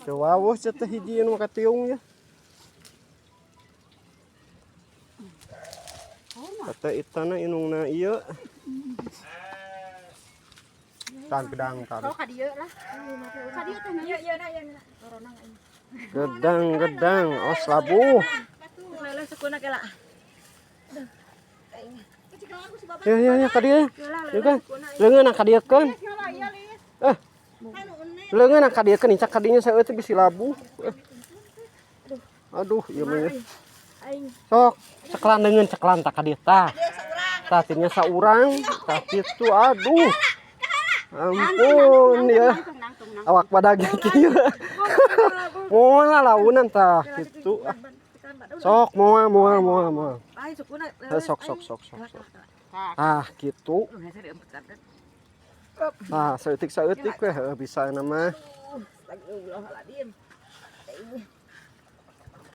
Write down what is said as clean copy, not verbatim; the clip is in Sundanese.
Teu wawuh sia teh hiji nu katiung ya. Kata itana inungna ieu. Tang gedang tadi. Kalau ka dieu lah. Ka dieu teh Iya, iya, nah, iya, nah. Corona aing. Gedang gedang os labuh. Lele sukuna kela. Ya ya ya ka dieu. Ya kan. Leungeun ka dieu keun. Eh. Leungeun ka dieu keun incak ka dinya saeutik bisi labuh. Eh. Aduh, ieu mah. Ya. Aing. Sok, ceklan leungeun ceklan tak ka dieu tah. Tah tinya saurang, tah kitu aduh. Ampun ya. Awak badag kieu. Moal launan tah kitu. Ah. Sok moal moal moal moal. Aing sukuna. Eh, sok sok sok sok sok. Ah, gitu. Nah, saeutik saeutik we heuh bisa nama. Astagfirullahaladzim.